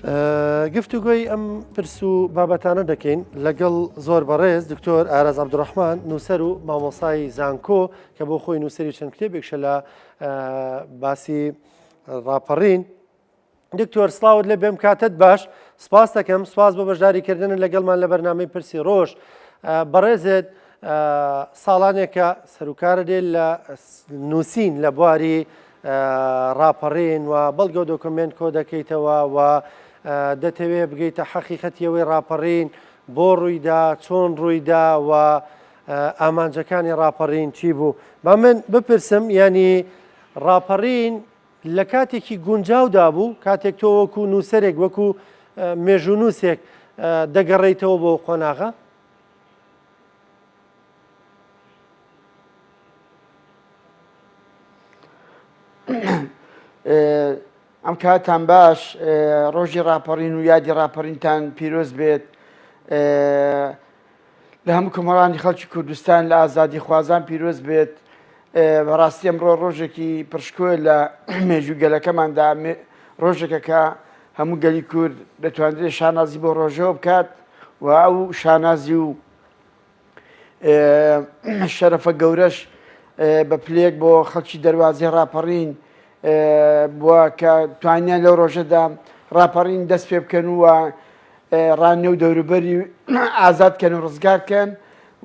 گفتوگۆی ئەم پرس و بابەتانە دەکەین لەگەڵ زۆر بەڕێز دکتۆر ئاراز عەبدولڕەحمان نووسەر و مامۆسای زانکۆ کە بۆ خۆی نووسەری چەند کتێبێکشە لە باسی ڕاپەڕین دکتۆر سڵاوت لێ بێم کاتت باش سپاس دەکەم سپاس بۆ بەشداریکردن لەگەڵمان لە بەرنامەی پرسی ڕۆژ بەڕێزت ساڵانێکە سەرکارە دێ لە نووسین لە بواری ڕاپەڕین و بەڵگە و دۆکۆمێنت کۆ دەکەیتەوە و دەتەوێ بگەیتە حەقیقەتی ئەوەی ڕاپەڕین بۆ ڕوویدا چۆن ڕوویدا و ئامانجەکانی ڕاپەڕین چی بوو با من بپرسم ینی ڕاپەڕین لە کاتێکی گونجاودا بوو کاتێک تۆ وەکو نووسەرێک وەکو مێژوونووسێک دەگەڕێیتەوە بۆ قۆناغە؟ ئەم کاتان باش ڕۆژی ڕاپەڕین و یادی ڕاپەڕینتان پیرۆز بێت لە هەموو کۆمەڵانی خەڵکی کوردستان لە ئازادی خوازان پیرۆز بێت بەڕاستی ئەمڕۆ ڕۆژێکی پرشکۆ لە مێژوو گەلەکەماندا ڕۆژێکە کە هەموو گەلی کورد دەتوانرێت شانازی بۆ ڕۆژەوە بکات و ئەو شانازی و شەرەفە گەورەش بە پلەیەک بۆ خەڵکی دەروازەی ڕاپەڕین بووە کە توانیان لەو ڕۆژەدا ڕاپەڕین دەست پێ بکەن و ڕانیە و دەوروبەری ئازاد کەن و ڕزگار کەن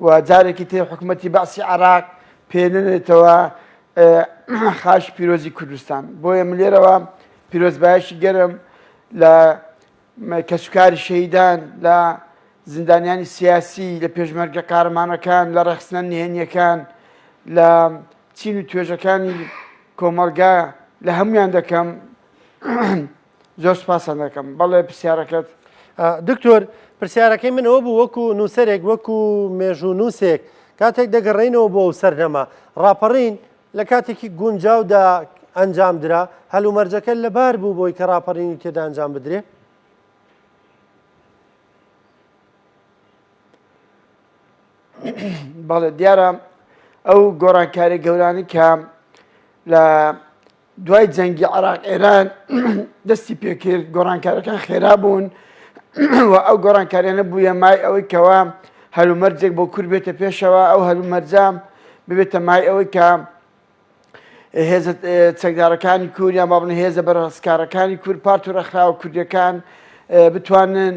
و جارێکی تر حکوومەتی بەعسی عراق پێنێتەوە خاش پیرۆزی کوردستان بۆیە من لێرەوە پیرۆزبایشی گەرم لە کەسوکاری شەهیدان، لە زیندانیانی سیاسی، لە پێشمەرگە قارەمانەکان، لە ڕێکخستنە نهێنییەکان، لە چین و توێژەکانی کۆمەڵگا، لە هەموویان دەکەم. زۆر سوپاسان دەکەم. بەڵێ پرسیارەکەت؟ دکتۆر، پرسیارەکەی من ئەوە بوو وەکو نووسەرێک، وەکو مێژوونووسێک، کاتێک دەگەڕێینەوە بۆ ئەو سەردەمە، ڕاپەڕین لە کاتێکی گونجاودا ئەنجامدرا، هەلومەرجەکە لەبار بوو بۆی کە ڕاپەڕینی تێدا ئەنجام بدرێ؟ بەڵێ دیارە ئەو گۆڕانکاری گەورانی کە لە دوای جەنگی عراق ئێران دەستی پێکرد گۆڕانکارەکان خێرا بوون و ئەو گۆڕانکاریانە بووە مای ئەوەی کەوا هەلومەرجێک بۆ کورد بێتە پێشەوە ئەو هەلومەرجە ببێتە مای ئەوەی کە هێزە چەکدارەکانی کورد یان با بڵێن هێزە بەرهەڵستکارەکانی کورد پارت و ڕێکخراوە کوردیەکان بتوانن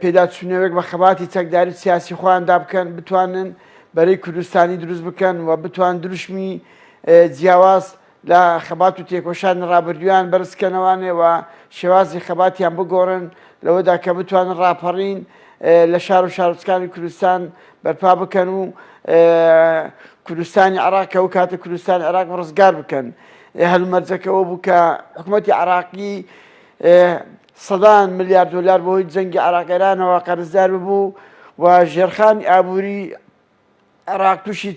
پێداچوونەوەک بە خەباتی چەکداری سیاسی خۆیاندا بکەن بتوانن بەرەی کوردستانی دروست بکەن و بتوان دروشمی جیاواز لە خەبات و تێکۆشانی ڕابردوویان بەرزکەنەوانێ و شێوازی خەباتیان بگۆڕن لەوەدا کە بتوانن ڕاپەڕین لە شار و شارۆچکانی کوردستان بەرپا بکەن و کوردستانی عراق کە ئەو کاتە کوردستانی عراق ڕزگار بکەن هەلومەرجەکەەوە بوو کە حکوومەتی عراقی سەدان ملیار دلار بەهۆی جەنگی عراق ئێرانەوە قەرزدار ببوو و ژێرخانی ئابووری عێراق تووشی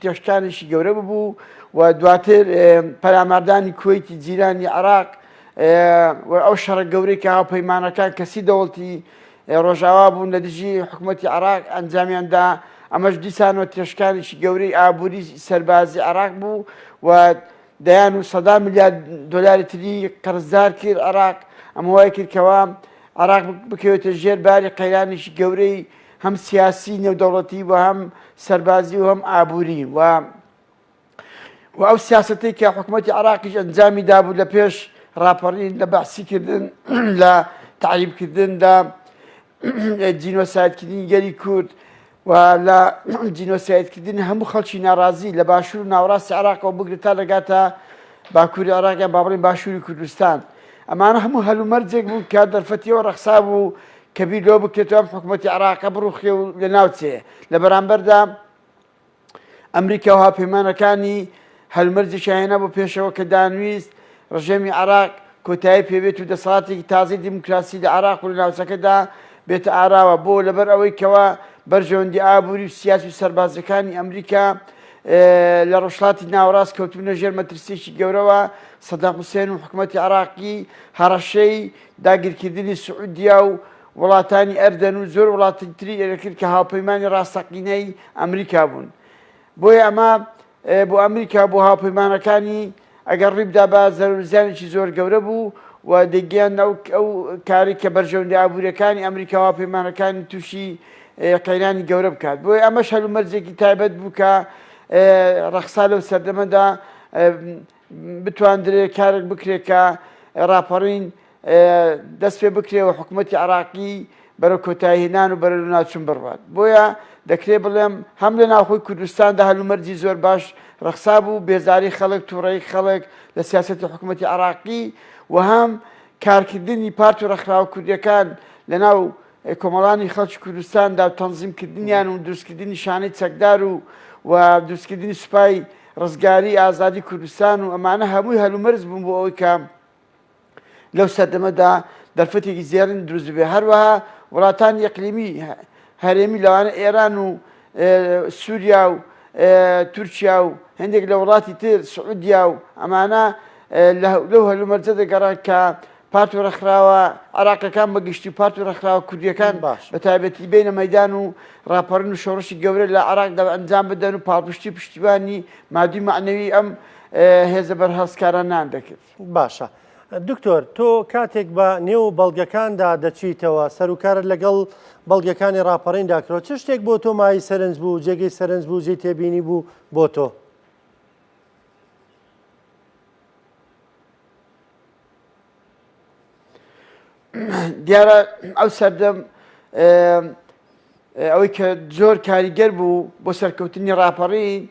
تێکشکانێکی گەورە ببوو و دواتر پەلاماردانی کوەیتی جیرانی عێراق و ئەو شەڕە گەورەی کە هاوپەیمانەکان کەسی دەوڵەتی ڕۆژاوا بوون لە دژی حکوومەتی عێراق ئەنجامیاندا ئەمەش دیسانەوە تێشکانێکی گەورەی ئابووری سەربازی عێراق بوو و دەیان و سەدان ملیار دۆلاری تری قەرزدار کرد عێراق ئەمە وای کرد کەوا عێراق بکەوێتە ژێر باری قەیرانێکی گەورەی هەم سیاسی نێودەوڵەتی و هەم سەربازی و هەم ئابووری و و ئەو سیاسەتەی کە حکوومەتی عراقیش ئەنجامی دابوو لە پێش ڕاپەڕین لە بەعسیکردن لە تعریبکردن لە جینۆسایدکردنی گەلی کورد و لە جینۆسایدکردنی هەموو خەڵکی ناڕازی لە باشوور و ناوەڕاستی عراقەوە بگرە تا دەگاتە باکووری عراق یان با بڵێین باشووری کوردستان ئەمانە هەموو هەلومەرجێک بوو کە دەرفەتیەوە ڕەخسا بوو کە بیر لەوە بکرێتەوە ئەم حکوومەتی عراقە بڕوخێ و لەناوچێ لە بەرامبەردا ئەمریکا و هاوپەیمانەکانی هەلومەرجێکیان هێنا بۆ پێشەوە کە دانویست ڕژێمی عێراق کۆتایی پێبێت و دەسەڵاتێکی تازەی دیموکراسی لە عێراق و لە ناوچەکەدا بێتە ئاراوە بۆ لەبەر ئەوەی کەوا بەرژەوەندی ئابووری و سیاسی و سەربازیەکانی ئەمریکا لە ڕۆژهەڵاتی ناوەڕاست کەوتبوونە ژێر مەترسیەکی گەورەوە سەدام حوسێن و حکوومەتی عێراقی هەڕەشەی داگیرکردنی سعودیا و وڵاتانی ئەردەن و زۆر وڵاتی تری دەکرد کە هاوپەیمانی ڕاستەقینەی ئەمریکا بوون. بۆیە ئەمە بۆ ئەمریکا بۆ هاوپەیمانەکانی ئەگەر ڕووی بدا بە زەرەر و زیانێکی زۆر گەورە بوو و. و دەیگەیاندنە ئەو ئەو کارەی کە بەرژەوەندی ئابووریەکانی ئەمریکا و هاوپەیمانەکانی تووشی قەیرانی گەورە بکات. بۆیە ئەمەش هەلومەرجێکی تایبەت بوو کە ڕەخسا لەو سەردەمەدا بتواندرێ کارێک بکرێت کە ڕاپەڕین دەست پێ بکرێ و حکوومەتی عراقی بەرەو کۆتاییهێنان و بەرەو لەناوچوون بڕوات. بۆیە دەکرێ بڵێم هەم لە ناوخۆی کوردستاندا هەلومەرجی زۆر باش ڕەخسا بوو، بێزاری خەڵک، تووڕەیی خەڵک لە سیاسەتی حکوومەتی عراقی و هەم کارکردنی پارت و ڕێکخراوە کوردییەکان لەناو کۆمەڵانی خەڵکی کوردستاندا و تەنزیمکردنیان و دروستکردنی شانەی چەکدار و و دروستکردنی سوپای ڕزگاری ئازادی کوردستان و ئەمانە هەمووی هەلومەرج بوون بۆ ئەوەی کە لەو سەردەمەدا دەرفەتێکی زێڕین دروست ببێ. هەروەها وڵاتانی ئیقلیمی هەرێمی لەوانە ئێران و سووریا و تورکیا و هەندێک لە وڵاتی تر سعودیا و ئەمانە لەو هەلومەرجە دەگەڕان کە پارت و ڕێکخراوە عێراقیەکان بە گشتی و پارت و ڕێکخراوە کوردیەکان باش. بە تایبەتی بێنە مەیدان و ڕاپەڕین و شۆڕشی گەورە لە عێراقدا ئەنجام بدەن و پاڵپشتی و پشتیوانی مادی و مەعنەوی ئەم هێزە بەرهەڵستکارانەیان دەکرد. باشە دکتۆر تۆ کاتێک بە نێو بەڵگەکاندا دەچیتەوە سەروکارت لەگەڵ بەڵگەکانی ڕاپەڕیندا کرۆ چ شتێک بۆ تۆ مایەی سەرنج بوو جێگەی سەرنج بوو جێی تێبینی بوو بۆ تۆ؟ دیارە ئەو سەردەم ئەوەی کە زۆر کاریگەر بوو بۆ سەرکەوتنی ڕاپەڕین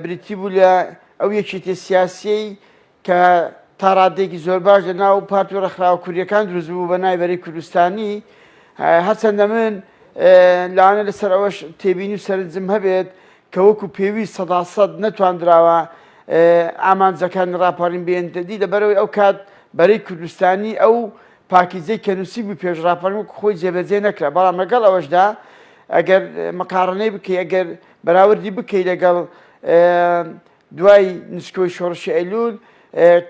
بریتی بوو لە ئەو یەکێتی سیاسیەی کە تا ڕادێکی زۆر باش لە ناو پارت و ڕێکخراوە کوردیەکان دروست بوو بە ناوی بەرەی کوردستانی هەرچەندە من لەوانە لەسەر ئەوەش تێبینی و سەرنجم هەبێت کە وەکو پێویست سەداسەد نەتواندراوە ئامانجەکانی ڕاپەڕین بێنێتە دی، لەبەرئەوەی ئەو کات بەرەی کوردستانی ئەو پاکیجەی کە نووسیبووی پێش ڕاپەڕین وەکو خۆی جێبەجێ نەکرا، بەڵام لەگەڵ ئەوەشدا ئەگەر مقاڕنەی بکەی ئەگەر بەراوردی بکەی لەگەڵ دوای نسکۆی شۆڕشی ئەیلول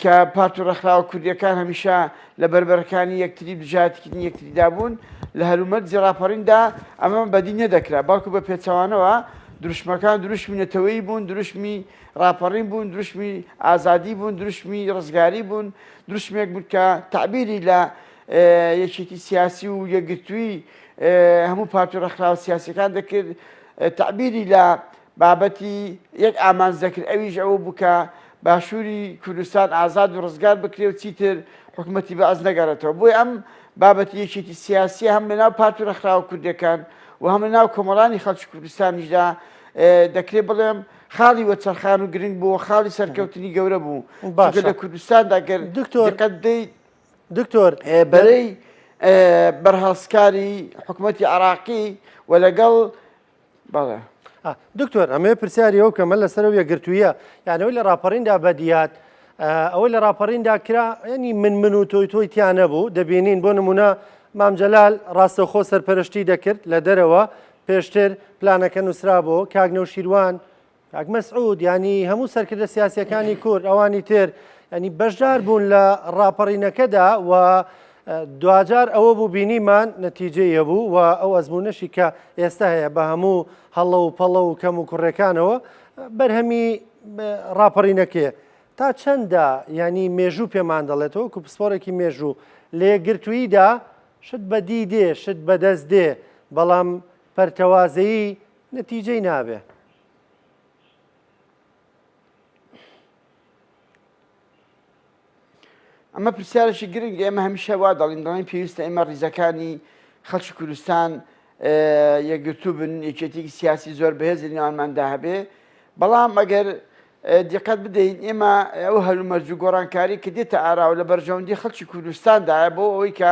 کە پارت و ڕێکخراوە کوردییەکان هەمیشە لە بەربەرەکانی یەکتری و دژایەتیکردنی یەکتریدا بوون، لە هەلومەرجی ڕاپەڕیندا ئەمە بەدی نەدەکرا، بەڵکو بە پێچەوانەوە دروشمەکان دروشمی نەتەوەیی بوون، دروشمی ڕاپەڕین بوون، دروشمی ئازادی بوون، دروشمی ڕزگاری بوون، دروشمێک بوون کە تەعبیری لە یەکێتی سیاسی و یەکگرتوویی هەموو پارت و ڕێکخراوە سیاسییەکان دەکرد، تەعبیری لە بابەتی یەک ئامانج دەکرد ئەویش ئەوە بوو کە باشووری کوردستان ئازاد و ڕزگار بکرێ و چیتر حکوومەتی بەعس نەگەڕێتەوە. بۆیە ئەم بابەتی یەکێتی سیاسییە هەم لەناو پارت و ڕێکخراوە کوردییەکان و هەم لەناو کۆمەڵانی خەڵکی کوردستانیشدا دەکرێ بڵێم خاڵی وەچەرخان و گرنگ بوو و خاڵی سەرکەوتنی گەورە بوو. چونکە باشە لە کوردستاندا گەر دکتۆر دیقەت بدەیت دکتۆر بەرەی بەرهەڵستکاری حکوومەتی عێراقی و لەگەڵ بەڵێ. دکتۆر ئەمەوێ پرسیاری ئەو بکەم لەسەر ئەو یەکگرتوویە یان ئەوەی لە ڕاپەڕیندا بەدیهات ئەوەی لە ڕاپەڕیندا کرا ینی من من و تۆی تۆی تیا نەبوو دەبینین بۆ نمونە مام جەلال ڕاستەوخۆ سەرپەرشتی دەکرد لە دەرەوە پێشتر پلانەکە نووسرا بۆ کاک نەوشیروان کاک مەسعود ینی هەموو سەرکردە سیاسیەکانی کورد ئەوانی تر ینی بەشدار بوون لە ڕاپەڕینەکەدا و دواجار ئەوە بوو بینیمان نەتیجەی هەبوو و ئەو ئەزموونەشی کە ئێستا هەیە بە هەموو هەڵە و پەڵە و کەم و کوڕەکانەوە بەرهەمی ڕاپەڕینەکەیە تا چەندە ینی مێژوو پێمان دەڵێتەوە کو پسپۆرێکی مێژوو لە یەکگرتووییدا شت بەدی دێ شت بەدەست دێ بەڵام پەرتەوازەیی نەتیجەی نابێ. ئەمە پرسیارێکی گرنگە، ئێمە هەمیشە وا دەڵێین، دەڵێین پێویستە ئێمە ڕیزەکانی خەڵکی کوردستان یەکگرتوو بن، یەکێتیی سیاسی زۆر بەهێز لە نێوانماندا هەبێ، بەڵام ئەگەر دیقەت بدەین ئێمە ئەو هەلومەرج و گۆڕانکاری کە دێتە ئاراوە لە بەرژەوەندی خەڵکی کوردستاندایە بۆ ئەوەی کە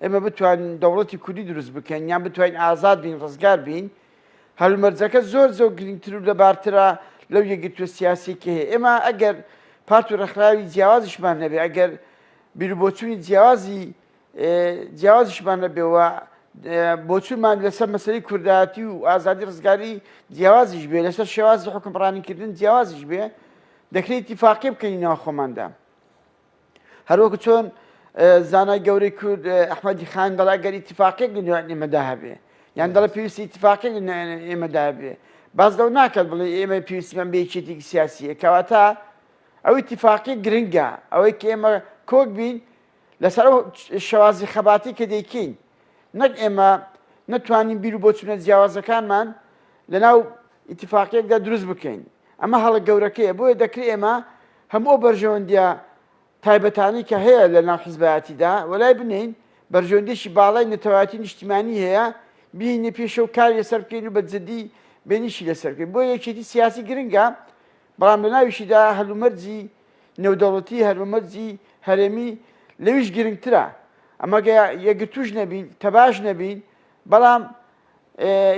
ئێمە بتوانین دەوڵەتی کوردی دروست بکەین یان بتوانین ئازاد بین ڕزگار بین هەلومەرجەکە زۆر زۆر گرنگتر و لەبارترە لەو یەکگرتووە سیاسیەی کە هەیە. ئێمە ئەگەر پارت و ڕێکخراوی جیاوازیشمان هەبێ، ئەگەر بیروبۆچوونی جیاوازی جیاوازیشمان هەبێ و بۆچوونمان لەسەر مەسەلەی کوردایەتی و ئازادی ڕزگاری جیاوازیش بێ، لەسەر شێوازی حوکمڕانیکردن جیاوازیش بێ، دەکرێت ئیتیفاقی بکەین ناو خۆماندا. هەروەکو چۆن زانای گەورەی کورد ئەحمەدی خان دەڵێ ئەگەر ئیتیفاقێک لە نێوان ئێمەدا هەبێ یان دەڵێ پێویستی ئیتیفاقێک لە نێوان ئێمەدا هەبێ باس لەو ناکات بڵێ ئێمە پێویستیمان بە یەکێتیی سیاسیە کەواتە ئەو ئیتیفاقی گرنگە ئەوەی کە ئێمە کۆک بین. لەسەر ئەو شێوازی خەباتی کە دەیکەین نەک ئێمە نەتوانین بیر و بۆچونە جیاوازەکانمان لەناو ئیتفاقیەکدا دروست بکەین ئەمە هەڵە گەورەکەیە بۆیە دەکرێت ئێمە هەموو ئەو بەرژەوەندیە تایبەتانەی کە هەیە لە ناو حزبایەتیدا وەلای بنێین، بەرژەوەندیەکی باڵای نەتەوایەتی نیشتیمانی هەیە، بیهێینە پێشەوە کاری لەسەر بکەین و بە جدی بێنیشی لەسەر بکەین. بۆیە یەکێتی سیاسی گرنگە، بەڵام لە ناویشیدا هەلومەرجی نێودەوڵەتی، هەلومەرجی هەرێمی لەویش گرنگترە. ئەمە گە یەکگرتووش نەبین، تەباش نەبین، بەڵام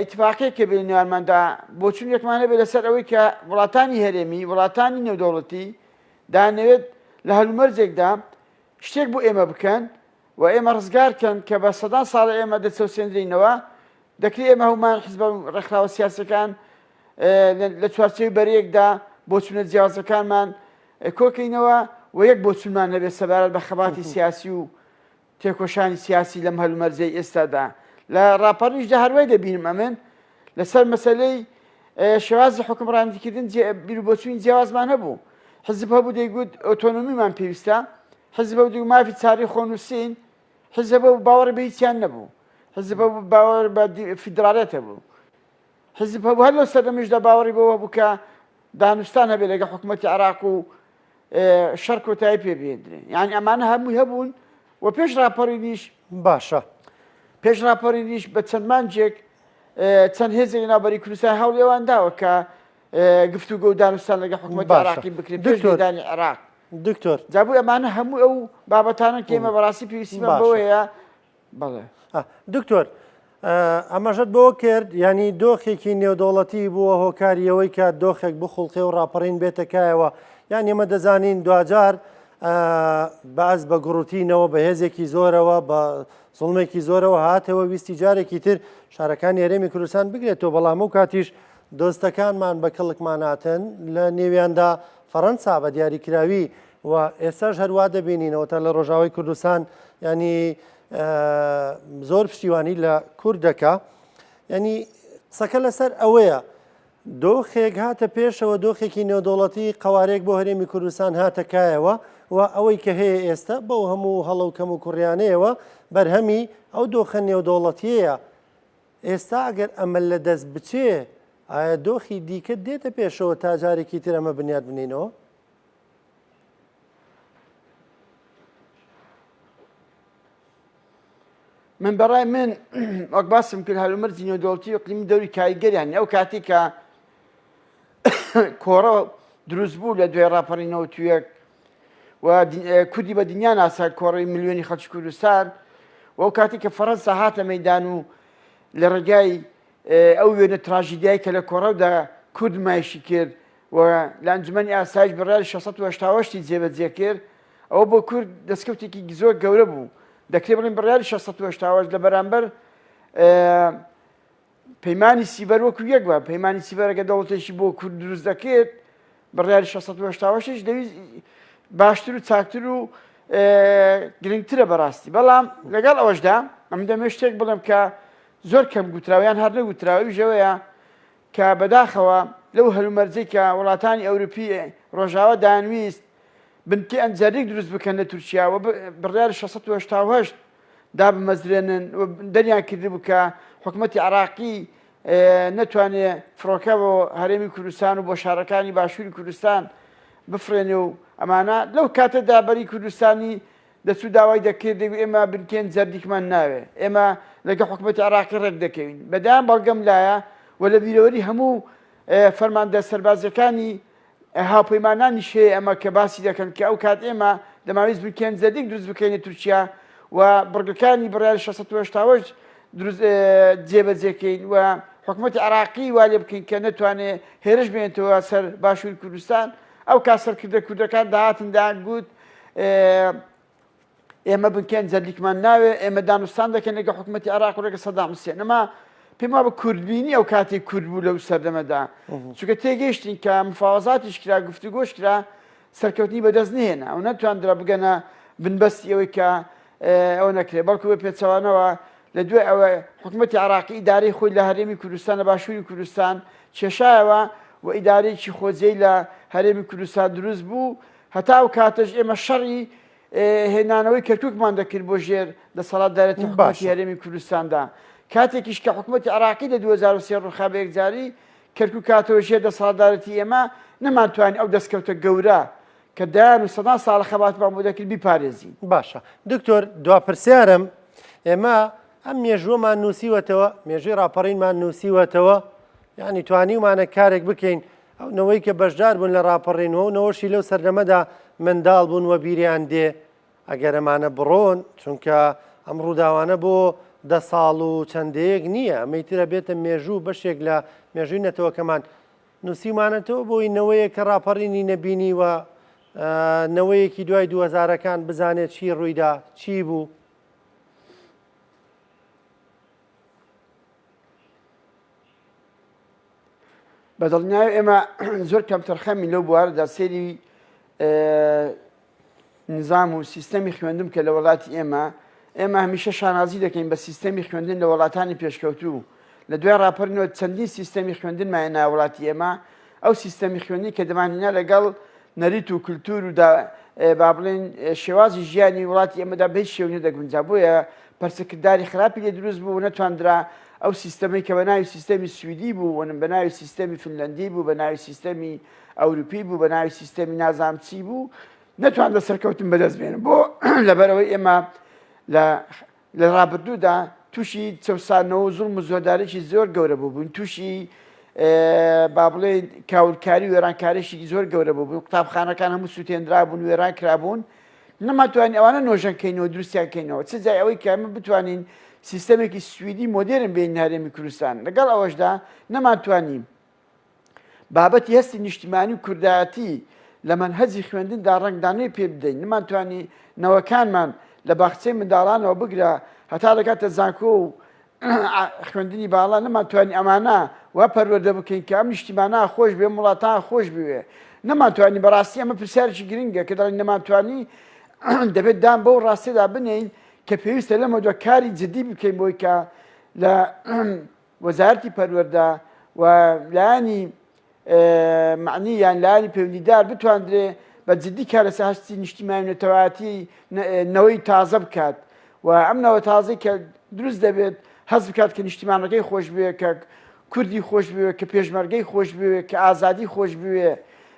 ئیتفاقیەک کە بێ نێوانماندا بۆچوونێکمان هەبێ لەسەر ئەوەی کە وڵاتانی هەرێمی، وڵاتانی نێودەوڵەتی دەیانەوێت لە هەلومەرجێکدا شتێک بۆ ئێمە بکەن و ئێمە ڕزگار کەن کە بە سەدان ساڵە ئێمە دەچەوسێندرێینەوە، دەکرێت ئێمە هەموومان حزبە و ڕێکخراوە سیاسیەکان لە چوارچێوەی بەرەیەکدا بۆچوونە جیاوازەکانمان کۆکەینەوە و یەک بۆچوونمان هەبێت سەبارەت بە خەباتی سیاسی و تێکۆشانی سیاسی لەم هەلومەرجەی ئێستادا لە ڕاپەڕینیشدا هەروای دەبینم ئەمن لەسەر مەسەلەی شێوازی حکومڕانیکردن بیروبۆچوونی جیاوازمان هەبوو حزب هەبوو دەیگوت ئۆتۆنۆمیمان پێویستە حزب هەبوو دەیگوت مافی چارەی خۆنووسین حزب هەبوو باوەڕی بە هیچیان نەبوو حزب هەبوو باوەڕ بە فیدراڵیەت هەبوو حزب هەبوو هەر لەو سەردەمیشدا باوەڕی بەوە بوو کە دانوستان هەبێت لەگەڵ حکوومەتی عێراق و شەڕ کۆتایی پێ بهێندرێ یعنی ئەمانە هەمووی هەبوون و پێش ڕاپەڕینیش باشە پێش ڕاپەڕینیش بە چەند مانجێک چەند هێزێک ناوبەری کوردستان هەوڵی ئەوان داوە کە گفتوگۆ و دانوستان لەگەڵ حکوومەتی عێراقی بکرێت پێش لێدانی عێراق. دکتۆر جا بۆیە ئەمانە هەموو ئەو بابەتانەن کە ئێمە بەڕاستی پێویستیمان بەوە هەیە بەڵێ دکتۆر ئاماژەت بەوە کرد ینی دۆخێکی نێودەوڵەتی بووە هۆکاری ئەوەی کە دۆخێک بخوڵقێ و ڕاپەڕین بێتە کایەوە یان ئێمە دەزانین دواجار بەعس بە گوڕوتینەوە بە هێزێکی زۆرەوە بە زوڵمێکی زۆرەوە هاتەوە ویستی جارێکی تر شارەکانی هەرێمی کوردستان بگرێتەوە بەڵام ئەو کاتیش دۆستەکانمان بە کەڵکمان هاتن لە نێویاندا فەڕەنسا بە دیاریکراوی و ئێستاش هەروا دەبینینەوە تا لە ڕۆژاوای کوردستان ینی زۆر پشتیوانی لە کورد دەکا ینی قسەکە لەسەر ئەوەیە دۆخێک هاتە پێشەوە دۆخێکی نێودەوڵەتی قەوارەیەک بۆ هەرێمی کوردستان هاتە کایەوە و ئەوەی کە هەیە ئێستا بەو هەموو هەڵە و کەم و کوڕیانەیەوە بەرهەمی ئەو دۆخە نێودەوڵەتیەیە ئێستا ئەگەر ئەمە لە دەست بچێ ئایا دۆخی دیکە دێتە پێشەوە تا جارێکی تر ئەمە بنیات بنینەوە؟ من بەڕای من وەک باسم کرد هەلومەرجی نێودەوڵەتی و ئیقلیمی دەوری کاریگەریان ئەو کاتی کە کۆڕە دروست بوو لە دوای ڕاپەڕینەوە تویەک و کوردی بە دنیا ناسا کۆڕی ملیۆنی خەڵکی کوردستان و ئەو کاتی کە فەڕەنسا هاتە مەدان و لە ڕێگای ئەو وێنە تراژیدیای کە لە کۆڕەودا کورد مایشی کرد و لە ئەنجومەنی ئاسایش بڕیاری 688 ی جێبەجێ کرد، ئەوە بۆ کورد دەستکەوتێکی زۆر گەورە بوو. دەکرێت بڵێین بڕیاری 688 لە بەرامبەر پەیمانی سیڤەر وەکو یەک بە پەیمانی سیڤەر ئەگەر دەوڵەتێکی بۆ کورد دروست دەکرد بڕیاری 688 لەوی باشتر و چاکتر و گرنگترە بەڕاستی بەڵام لەگەڵ ئەوەشدا ئەم دەمێ شتێک بڵێم کە زۆر کەم گوتراوە یان هەر نەگوتراوە ئەویش ئەوەیە کە بەداخەوە لەو هەلومەرجەی کە وڵاتانی ئەوروپی ڕۆژاوا دەیانویست بنکەی ئەنجەرلیک دروست بکەن لە تورکیا و بڕیاری 688 دابمەزرێنن و دەریان کردبوو کە حکومەتی عراقی نەتوانێ فڕۆکە بۆ هەرێمی کوردستان و بۆ شارەکانی باشووری کوردستان بفرێنێ و ئەمانە لەو کاتەدا بەری کوردستانی دەچوو داوای دەکرد دەیگوت ئێمە بنکەی جەردیکمان ناوێ ئێمە لەگەڵ حکومەتی عێراقی ڕێک دەکەوین بە دەیان بەڵگەم لایە و لە بیرەوەری هەموو فەرماندە سەربازیەکانی هاوپەیمانانیش هەیە ئەمە کە باسی دەکەن کە ئەو کات ئێمە دەماویست بنکەی جەردیک دروست بکەینە تورکیا و بڕگەکانی بڕیاری 688 دروست جێبەجێکەین و حکومەتی عراقی وا لێ بکەین کە نەتوانێ هێرش بێنێتەوە سەر باشووری کوردستان ئەو کات سەرکردە کوردەکان دەهاتن دەیانگوت ئێمە بنکەی جەردیکمان ناوێ ئێمە دانوستان دەکەین لەگە حکوومەتتی عراق و لەگە سەدام حوسێن ئەمە پێم وابە کوردبینی ئەو کاتی کورد بوو لەو سەردەمەدا چونکە تێگەیشتین کە مفاوەزاتیش کرا گفتوگۆش کرا سەرکەوتنی بەدەست نهێنا و نەتواندرا بگەنە بنبەستی ئەوەی کە ئەوە نەکرێت بەڵکو بە پێچەوانەوە لە دوای ئەوە حکوومەتی عراقی ئیدارەی خۆی لە هەرێمی کوردستان لە باشووری کوردستان کێشایەوە و ئیدارەیەکی خۆجێی لە هەرێمی کوردستان دروست بوو هەتا ئەو کاتەش ئێمە شەڕی هێنانەوەی کەرکوکمان دەکرد بۆ ژێر دەسەڵاتدارێتی حکومەتی هەرێمی کوردستاندا. کاتێکیش کە حکومەتی عێراقی لە 2003 ڕووخا بە یەکجاری، کەرکوک هاتەوە ژێر دەسەڵاتدارێتی ئێمە، نەمانتوانی ئەو دەستکەوتە گەورە کە دەیان و سەدان ساڵە خەباتمان بۆ دەکرد بیپارێزین. باشە دکتۆر دوا پرسیارم، ئێمە ئەم مێژووەمان نووسیوەتەوە، مێژووی ڕاپەڕینمان نووسیوەتەوە، یانی توانیومانە کارێک بکەین ئەو نەوەی کە بەشدار بوون لە ڕاپەڕین و ئەو نەوەشی لەو سەردەمەدا منداڵ بوون وەبیریان دێ ئەگەر ئەمانە بڕۆن، چونکە ئەم ڕووداوانە بۆ دە ساڵ و چەند دەیەک نییە، ئەمەی ترە بێتە مێژوو بەشێک لە مێژووی نەتەوەکەمان. نووسیومانەتەوە بۆی نەوەیەک کە ڕاپەڕینی نەبینیوە، نەوەیەکی دوای دووهەزارەکان بزانێت چی ڕوویدا، چی بوو. بە دڵنیایی ئێمە زۆر کەمتەرخەمین لەو بوارەدا سەیری نظام و سیستەمی خوێندن کە لە وڵاتی ئێمە ئێمە هەمیشە شانازی دەکەین بە سیستەمی خوێندن لە وڵاتانی پێشکەوتوو لە دوای ڕاپەرنەوە چەندین سیستەمی خوێندنمان هێنا وڵاتی ئێمە ئەو سیستەمی خوێندنی کە دەمانهێنا لەگەڵ نەریت و کللتور و با بڵێن شێوازی ژیانی وڵاتی ئێمەدا بە هیچ شێوە نەدەگونجا بۆیە پەرچەکرداری خراپی لێ دروست بوو و نەتواندرا ئەو سیستەمەی کە بە ناوی سیستەمی سویدی بوو و بە ناوی سیستەمی فنلەندی بوو بە ناوی سیستەمی ئەوروپی بوو بە ناوی سیستەمی نازانم چی بوو نەتواندرا سەرکەوتن بەدەست بێنن بۆ لەبەرەوەی ئێمە لە لە ڕابردوودا تووشی چەوسانەوە و زوڵم و زۆردارێکی زۆر گەورە بووبووین تووشی با بڵێین کاولکاری وێرانکاریی زۆر گەورە بوو قوتابخانەکان هەموو سووتێنرا بوون وێران کرابوون نەمانتوانی ئەوانە نۆژەن کەینەوە دروستیان کەینەوە چ جای ئەوەی کە ئێمە بتوانین سیستەمێکی سویدی مۆدێرن بێنین هەرێمی کوردستان لەگەڵ ئەوەشدا نەمانتوانی بابەتی هەستی نیشتیمانی و کوردایەتی لە مەنهەجی خوێندندا ڕەنگدانەوەی پێ بدەین نەمانتوانی نەوەکانمان لە باخچەی منداڵانەوە بگرە هەتا دەگاتە زانکۆ و خوێندنی باڵا نەمانتوانی ئەمانە وا پەروەردە بکەین کە ئەم نیشتیمانە خۆش بێ وڵاتان خۆش بوێ نەمانتوانی بەڕاستی ئەمە پرسیارێکی گرنگە کە دەڵێن نەمانتوانی دەبێت دان بەو ڕاستیدا بنێین کە پێویستە لەمە دوای کاری جدی بکەین بۆی کە لە وەزارەتی پەروەردە و لایەنی مەعنی یان لایەنی پەیوەندیدار بتواندرێ بە جدی کار لەسەر هەستی نیشتیمانی و نەتەوایەتی نەوەی تازە بکات و ئەم نەوە تازەی کە دروست دەبێت هەست بکات کە نیشتیمانەکەی خۆش بوێ کە کوردی خۆش بوێ کە پێشمەرگەی خۆش بوێ کە ئازادی خۆش بوێ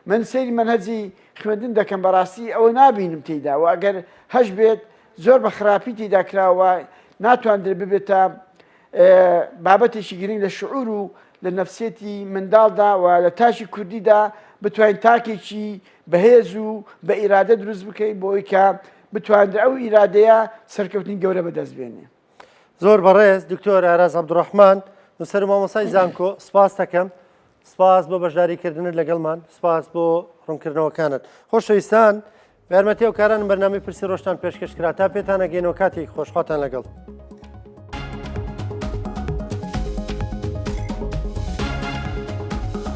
من سەیری مەنهەجی خوێندن دەکەم بەڕاستی ئەوە نابینم تێیدا و ئەگەر هەش بێت زۆر بە خراپی تێدا کراوە ناتواندرێت ببێتە بابەتێکی گرنگ لە شعور و لە نەفسیەتی منداڵدا و لە تاکی کوردیدا بتوانین تاکێکی بەهێز و بە ئیرادە دروست بکەین بۆ ئەوی کە بتوانرێت ئەو ئیرادەیە سەرکەوتنی گەورە بەدەست بێنێ. زۆر بەڕێز دکتۆر ئاراز عەبدوڕەحمان نووسەر و مامۆستای زانکۆ سپاس دەکەم سپاس بۆ بەشداریکردنت لەگەڵمان سپاس بۆ ڕوونکردنەوەکانت خۆشەویستان بە یارمەتی ئەو کارانم بەرنامەی پرسی ڕۆژتان پێشکەش کرا تا پێتان ئەگەینەوە کاتێکی خۆش خواتان لەگەڵ.